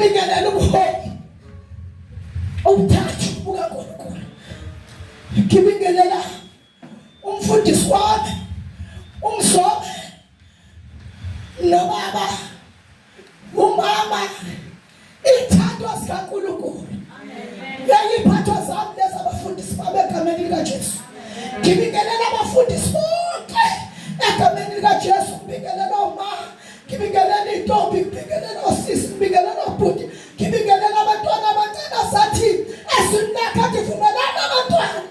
Ngibingelela ubuholi obuthathu bukaNkulunkulu. Ngibingelela umfundisi wami umsobe nobaba umama ithandwa sikaNkulunkulu yayiphathwa zami lezi abafundisi babe egameni likaJesu ngibingelela abafundisi bonke egameni likaJesu ngibingelela oma ngibingelela intombi ngibingelela osisi ngibingelela obhuti ngibingelela abantwana abancane asathi ezwini lakhe athi vumelani abantwana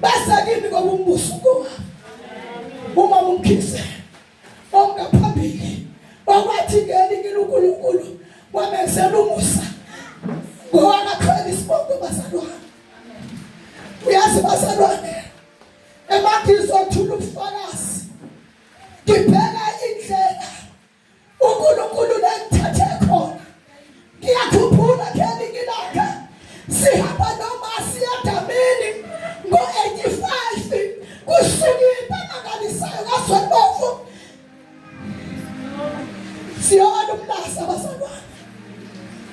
bese kimi ngoba umbuso kuwabo uma umkhize ongaphambili okwathi ngelinye uNkulunkulu wamenzela umusa ngowakakhwela isibongo bazalwane uyazi bazalwane emagizothula ubufakazi ngibheka indlela uNkulunkulu lengithathe khona ngiyakhumbula ngelinye ilanga sihamba noma siyadamini ngo-85 kusuke into emangalisayo kazwelibomvu siyona umlasa abazalwane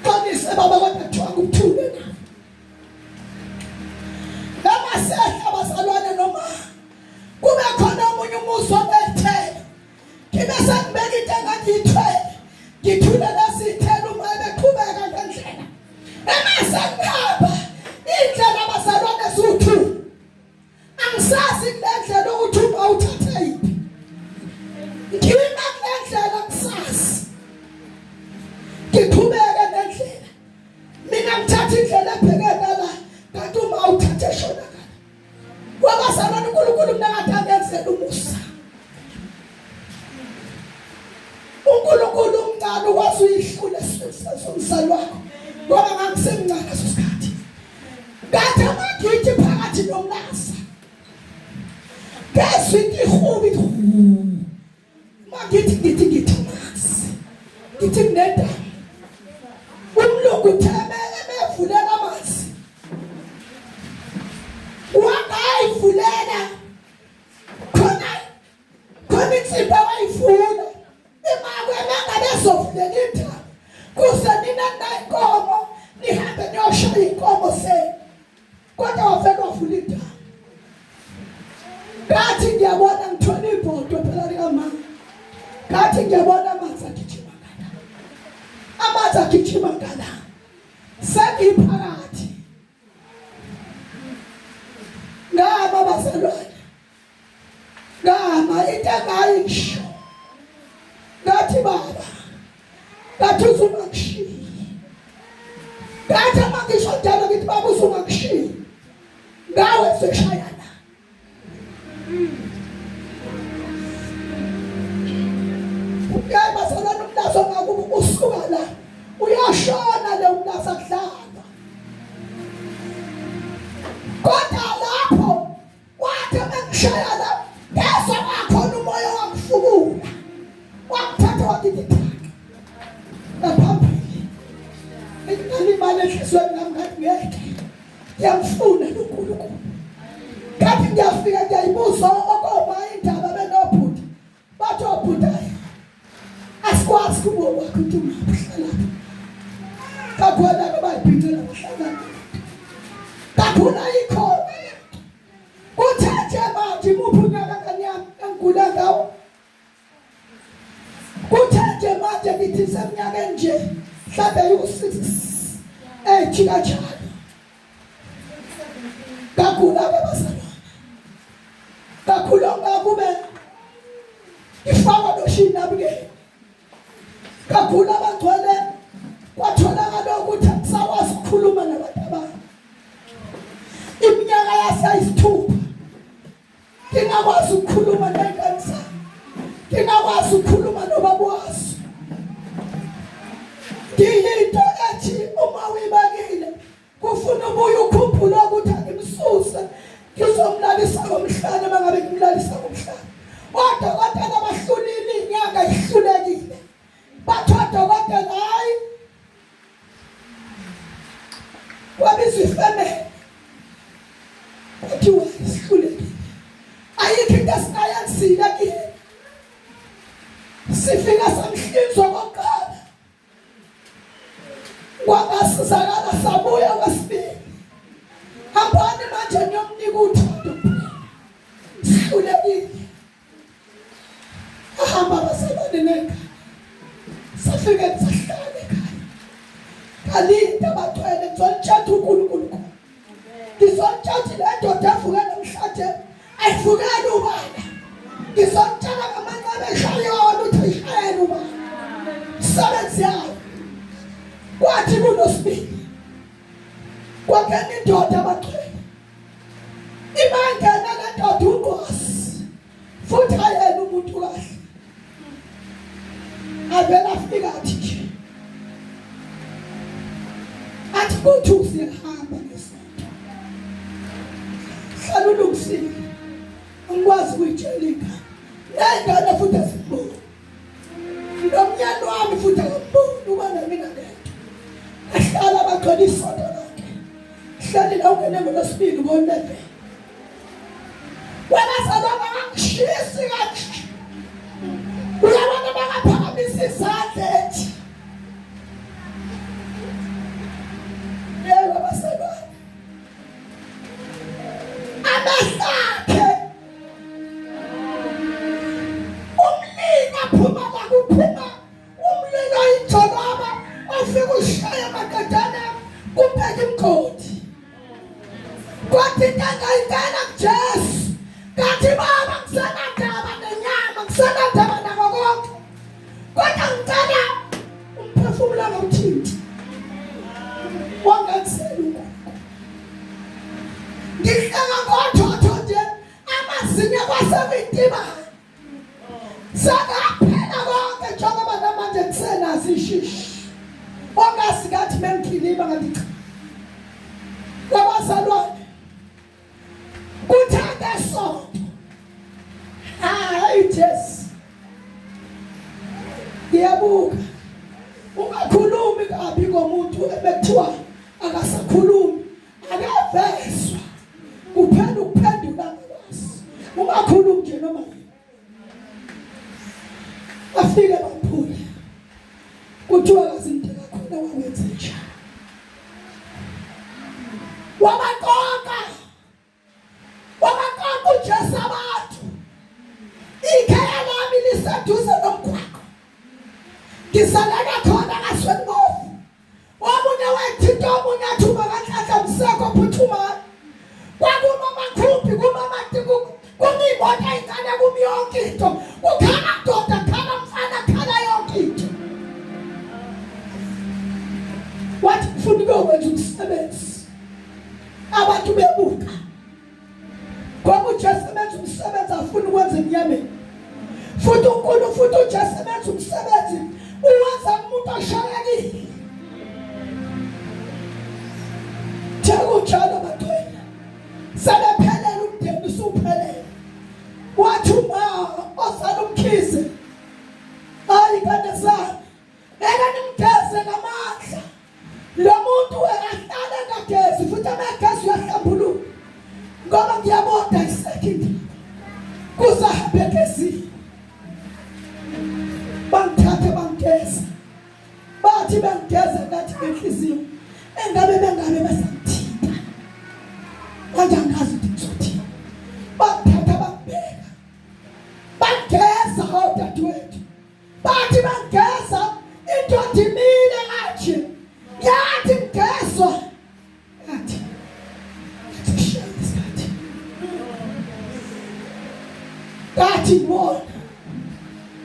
xolise baba kodwa kuthiwa kuthule na noma sehla abazalwane noma kube khona omunye umuzi obethele Ngibe sengibeka into engangiyithwele ngithule lesithelo uma beqhubeka ngendlela emase ngihamba indlela abazalwane zuthu angisazi kule ndlela ukuthi uma uthathe yiphi ngima kule ndlela ngisazi ngiqhubeke nendlela mina ngithatha indlela ebheke ngala kanti uma uthathe shona Wabazalwane uNkulunkulu mina ngathi angenzela umusa. uNkulunkulu umncane ukwazi uyihlula somzali wakho ngoba ngangisemncane leso sikhathi. Ngathi amagidi phakathi nomlaza. Ngezwa into ihubi Mangithi ngithi ngithi amanzi. Ngithi kunedama. Umlungu utheme emevulela amanzi. Wangayivulela. Khona khona insimbi awayifuna. Imali emangabe ezovulela indaba. Kuze nina nayinkomo nihambe niyoshaya inkomo senu. Kodwa wavele wavula indaba. Ngathi ngiyabona ngithola ibhodo phela likamama. Ngathi ngiyabona amanzi agijima ngala. Amanzi agijima ngala. Sengiphakathi. Ngaba bazalwane. Ngama into engayisho. Ngathi baba, ngathi usungakushiyi. Ngathi uma ngisho njalo ngithi baba usungakushiyi. Ngawe sishayana. Uyayi bazalwane umlazo ngakubo usuka la uyashona le umlazo akudlalwa. Kodwa lapho Kwathi bengishaya la ngezwa kwakhona umoya wangifukula. Wangithatha wangithi thaka. Ngaphambili. Ngalimala enhliziyweni nami ngathi ngeke. Ngiyamfuna lo Nkulunkulu. Ngathi ngiyafika ngiyayibuza okoma indaba benobhuti. Bathi obhuti hayi. Asikwazi kubo kwakho ukuthi ungaphi uhlalaphi. Kakhona bayibhincela bahlala. Kakhona ikhona. Kuthe nje manje imuphi unyaka ngane yami engigula ngawo? Kuthe nje manje ngithi seminyakeni nje mhlawumbe ewu-six ethi kanjalo. Kagula-ke bazalwane. Kakhulu ngakube ifakwa noshini nami-ke. Kakhulu abangcwele kwatholakala ukuthi angisakwazi ukukhuluma nabantu abami. Iminyaka yasayisithupha ngingakwazi ukukhuluma ney'ngane zami, ngingakwazi ukukhuluma nobaba wazo. Ngiyinto ethi uma uyibekile Kufuna ubuye ukhumbule ukuthi angimsuse ngizomlalisa ngomhlane uma ngabe ngimlalisa ngomhlane. Odokotela bahlulile inyanga ihlulekile. Bathi odokotela hayi kwabizwa ifemeli kuthiwa sihlulekile ayikho into esingayenzile kuyena sifika samhlinzwa kokuqala. Kwangasizakala sabuya kwesibili. Hambani manje niyomnika uthando kuphela. Sihlulekile. Ahamba abazalwane nengane. Safike sahlala ekhaya. Kalinda bathwele ngizonitshela uNkulunkulu khona. Ngizonitshela le ndoda evuke namhlanje ayivukele ubala. Ngizonitshela ngamanxeba eshayona ukuthi ayishayele ubala. Sebenzi yayo. Kwathi kunosibili kwangena indoda abachwele. Imangena le ndoda ungqwazi futhi ayena umuntu kahle. Avela afika athi nje athi kuthi usihamba ngesonto hlala ulungisile angikwazi ukuyitshela ingane ney'ngane futhi aziboni nomnyane wami futhi akamboni uba namina ngedwa ahlala bagcwele isonto lonke hleli la ungene ngolwesibili ngo-11 Wabazalwa bangangishisi kanje. Uyabona bangaphakamisa izandla ethi. Yebo abazalwane. Amehlakhe. Umlilo aphuma la kuphuma umlilo injolaba ofika ushaya maqedana kubheka imigodi. Kodwa into engayicela kuJesu ngathi baba ngisenandaba nenyama ngisenandaba nako konke kodwa ngicela umphefumulo angawuthinti wangenzela uNkulunkulu ngihleka ngothotho nje amazinyo kwasekuyintibane Sakaphela konke njengoba namanje ngisenazo ishishi. Ongazi ngathi mengikhilima ngathi cha. Labazalwane kuthanda sonto. Hayi Jesu. Ngiyabuka. Ungakhulumi kabi ngomuntu ebekuthiwa akasakhulumi akavezwa kuphela ukuphendula ngakwazi ungakhulumi nje noma yini afike baphule kuthiwa kazindela khona wawenze njani wabaqoqa wabaqoqa uJesu abantu ikhaya lami liseduze nomgwaqo ngisaleka khona kaswelibovu Omunye wayethinta omunye athi umakanhlanhla mseko phuthumayo. Kwakumama Khuphi kumama kumi imoto eyincane kumi yonke into. Kukhala ndoda khala mfana khala yonke into. Wathi ngifuna ukuyokwenza umsebenzi. Abantu bebuka. Ngoba uJesu emenza umsebenzi afuna ukwenza emnyameni. Futhi uNkulunkulu futhi uJesu emenza umsebenzi uwenza umuntu oshayekile. Kunjalo bantwana. Sebephelele umndeni usuphelele. Wathi uma ozala umkhize. Hayi ngane zami. Ngeke nimgeze ngamandla. Lo muntu akahlale engagezi futhi amagezi uyahlambuluka. Ngoba ngiyabona isekho indaba. Kuzahambe egezile. Bangithathe bangigeza. Bathi bangigeza ngathi ngenhliziyo engabe bengabe besangithinta. Manje angazi ukuthi ngizothini. Bangithatha bangibeka. Bangigeza odadewethu. Bathi bangeza indoda imile kanje. Yathi ngigezwa. Yathi yathi shaya isikhathi. Ngathi ngibona.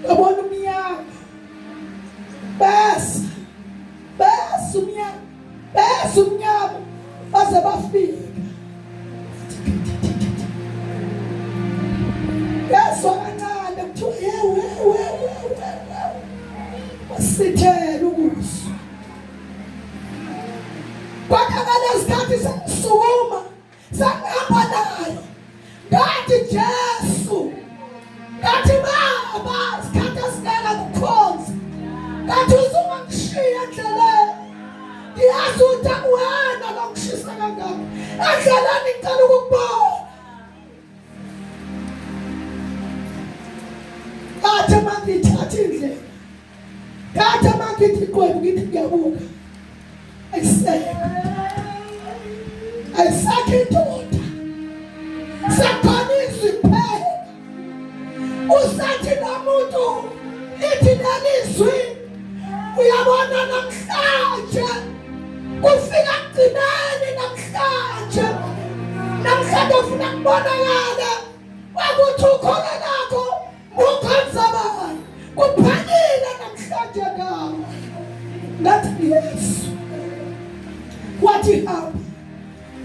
Ngabona umnyama. Bese bese umnyama. Bese umnyama baze bafika. Yezwa kancane kuthiwa yewe we we we wasithela ukuzwa. Kodwa ngalesikhathi sengisukuma sengihamba nayo ngathi Jesu ngathi baba isikhathi esingaka kukhonza ngathi usungangishiya endleleni ngiyazi ukuthi akuwena lo ngishisa kangaka endleleni ngicela ukukubona ngathi mangithatha indlela ngathi mangithi qwebu ngithi ngiyabuka. Ayisekho, ayisekho indoda, sekukhona izwi kuphela. Usathi nomuntu lithi lelizwi, uyabona namhlanje kufika kugcineni, namhlanje namhlanje ufuna kubonakala ukuthi ukhona lakho ukhonzabani kuphelile namhlanje ngawo. Ngathi Yesu wathi hamba.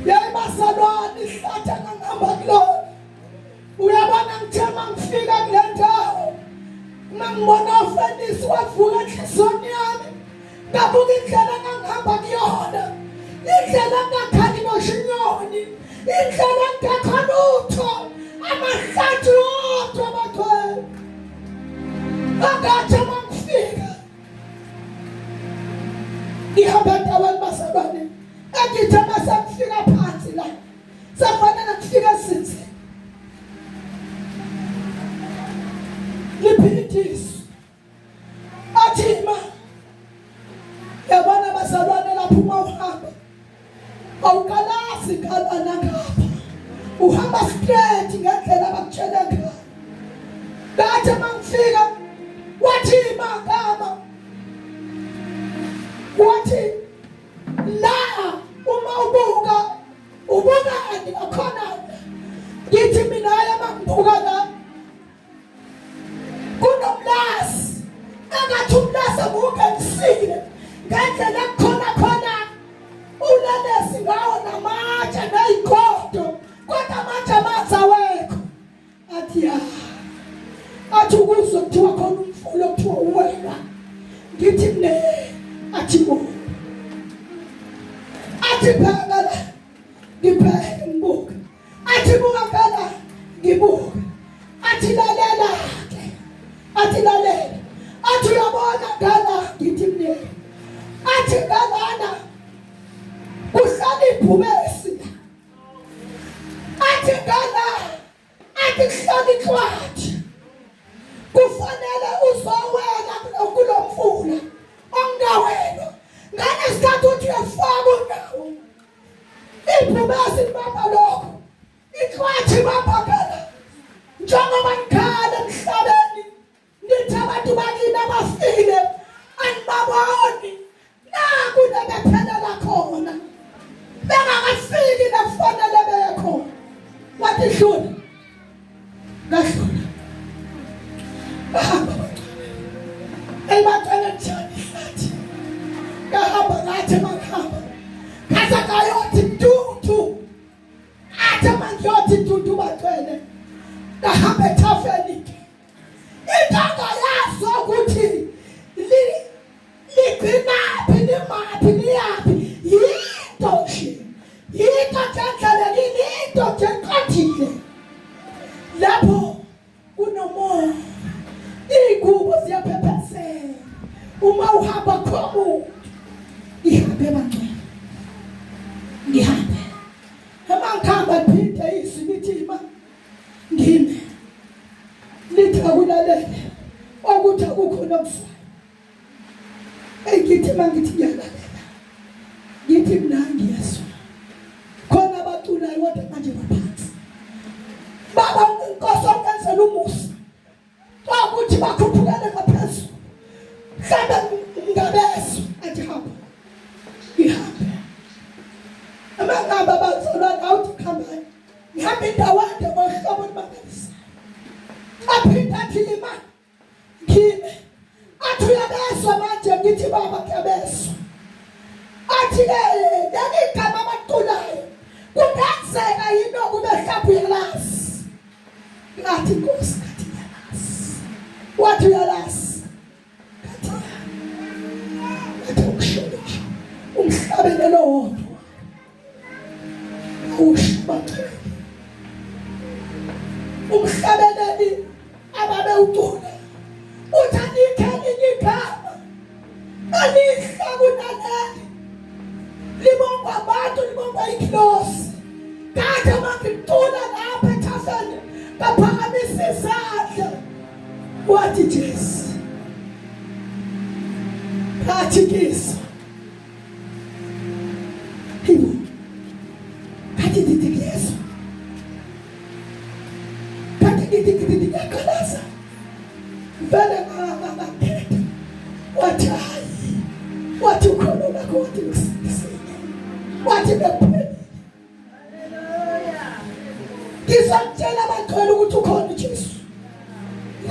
Yayi bazalwane, ihlathi angangihamba kulona. Uyabona ngithe mangifika kule ndawo, uma ngibona ufenisi wavuka enhliziyweni yami, ngabuka indlela engangihamba kuyona, indlela engakhali noshinyoni, indlela engekho lutho, amahlathi wodwa abagcwele. Angathi uma ngifika ngihamba endaweni bazalwane, engithe uma sengifika phansi la Safanele kufika sithi liphilithiso athi ma yabona bazalwane, lapho uma uhamba awukalazi kalana ngapha, uhamba straight ngendlela abakutshele ngayo. Ngathi uma ngifika wathi magama wathi la uma ubuka ubukani ngakhona. Ngithi mina hhayi, mangibuka la kunomlazi, engathi umlazi ngiwungenisile ngendlela ekukhona khona ulelesi ngawo namatshe ney'godo, kodwa amatshe amanzi awekho. Athi ya, athi ukuzwe kuthiwa khona umfula okuthiwa uwelwa. Ngithi ne, athi bo, athi bheka la, ngibheke ngibuke, athi buka ngala, ngibuke, athi lalela ke, athi lalela, athi uyabona ngala. Ngithi mne, athi ngalana kuhlala ibhubesi, athi ngala, athi kuhlala inhlwathi, kufanele uzowela kulo mfula ongawelwa. Ngalesikhathi uthi uyafaka unyawo, ibhubesi libamba lokho, inhlwathi ibamba ngala. Njengoba nikhala emhlabeni nithi abantu bakini abafile anibaboni, naku nebephelela khona bengakafiki nakufanele beye khona. Wathi dlula, ngadlula, ngahamba bangcwele eyibantwana njani ihlathi, ngahamba. Ngathi mangihamba ngaze ngayothi ntuthu, athi mangiyothi ntuthu bacwele, ngahamba ethafeni. Into ongayazi ukuthi ligcinaphi, limaphi, liyaphi, yinto nje, yinto nje endlalelile, into nje eqondile. Lapho kunomoya, iy'ngubo ziyaphephezela uma uhamba khomuntu. Ngihambe bangcwele, ngihambe, uma ngihamba liphinde izwi lithi ima, ngime, lithi akulalele ukuthi akukho nokuzwayo. Eyi, ngithi uma ngithi ngiyalalela, ngithi mina ngiyezwa khona abaculayo, kodwa manje baphansi. Baba inkosi okwenzela umusa kwakuthi bakhuphukele ngaphezulu, mhlawumbe ngingabezwa. Athi hamba, ngihambe. Amangaba bazalwane awuthi kuhambani, ngihamba indawo ende ngohlobo olumangalisayo. Aphinde athi lima, ngime, athi uyabezwa manje. Ngithi baba kuyabezwa. Athi-ke leli gama abaculayo kungenzeka yini okube mhlawumbe uyalazi? Ngathi Nkosi, ngathi ngiyalazi. Wathi uyalazi? Ngathi ya. Ngathi ukusho nje umhlabelelo wodwa usho bacele umhlabeleli ababewucula uthi alikho elinye igama elihle kunaleli, libongwa abantu, libongwa ingilosi. Kade mangicula lapha ethafeni baphakamisa izandla, wathi Jesu, ngathi kiso. lakho wathi likusindisile, wathi bekuphelile. Ngisakutshela abagcwele ukuthi ukhona uJesu.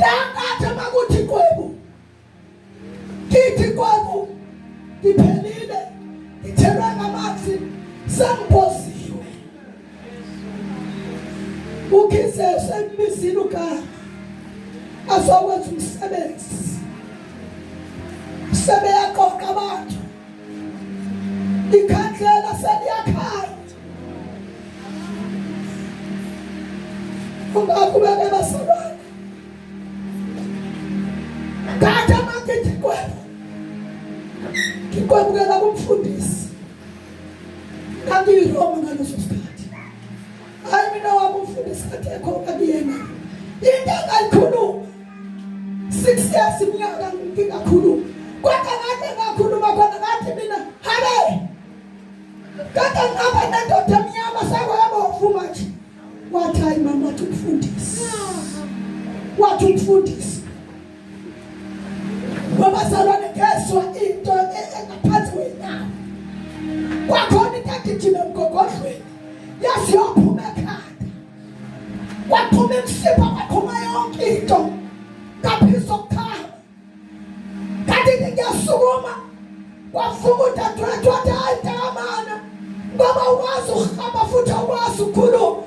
La ngathi makuthi qwebu Ngithi kwabo ngiphelile, ngithelwe ngamanzi, sengibhoziwe. Ukhize sembizile ugama azokwenza umsebenzi. Sebeyaqoqa abantu. Ikhandlela seliyakhanya. Ungaqhubeka basalwane. Ngathi mangithi qwebu ngiqwebukela kumfundisi ngangiyiroma ngaleso sikhathi hayi mina wami umfundisi kade ekhona kuyena into engayikhuluma 6 years iminyaka ngingakhuluma kodwa ngathi ngakhuluma khona ngathi mina habe kade ngihamba nendoda emnyama sekwayabomvu manje Wathi hayi mama, wathi umfundisi, wathi umfundisi wabazalwane ngezwa into engaphansi kwenyawo, kwakhona into egijima emgogodlweni yaze yophuma ekhanda, kwaphuma imisipha, kwaphuma yonke into ngaphisa okukhanya. Kanti ngiyasukuma kwavuka udadewethu wathi hayi mntakamana ngoba ukwazi ukuhamba futhi awukwazi ukukhuluma.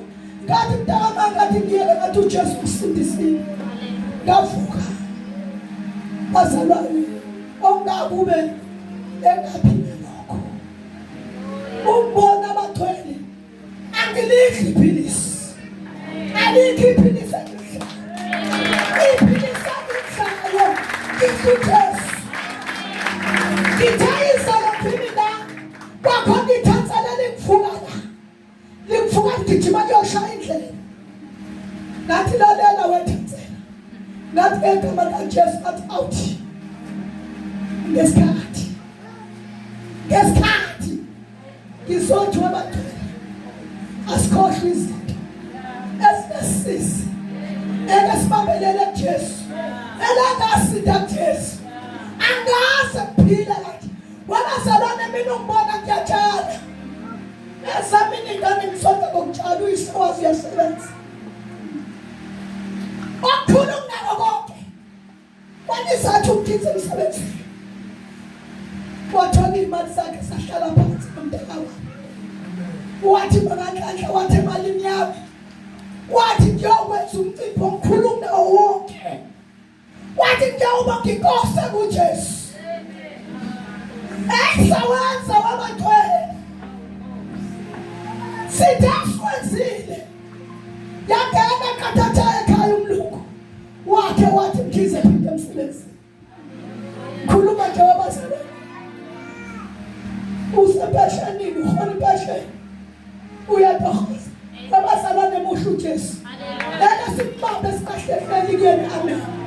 Ngathi mntakamana, ngathi ngiyeke, ngathi uJesu usindisile. Ngavuka bazalwane, okungakube engaphile lokho umbona abagcwele Angilidli iphilisi. Alikho iphilisi engilidlayo. Iphilisi engilidlayo ngidla uJesu. Ngithe izolo phimi la kwakhona ithansela lingivuka la. Lingivuka ligijima liyoshaya indlela. Ngathi lalela wethansela. Ngathi ngegama likaJesu ngathi out. Ngesikhathi. Ngesikhathi Ngizothi wabagcwele asikhohlwe izinto ezinesizi eke sibambelele kuJesu elangasinda kuJesu angaze kuphila kanje wabazalwane mina ungibona ngiyatshala ezami ingane ngisonta ngokutshala uyise wazi uyasebenza okukhulu kunako konke Wanisathi umkhithi emsebenzini. Wathola imali zakhe sahlala phansi nomntaka wami. Wathi makanhlanhla wathi emalini yami. Wathi ngiyokwenza umcimbi omkhulu kunawo wonke. Wathi ngiyawubonga inkosi kuJesu. Esawenza wabagcwele. Sithe siwenzile. Yangena qathatha ekhaya umlungu. Wakhe wathi Mkhize phinde emsebenzini. Khuluma nje wabazalwane. Usempeshanini uhola impesheni. Uyatohoza. Abazalwane muhle uJesu. Lena simbambe singahlehleli kuyena amen.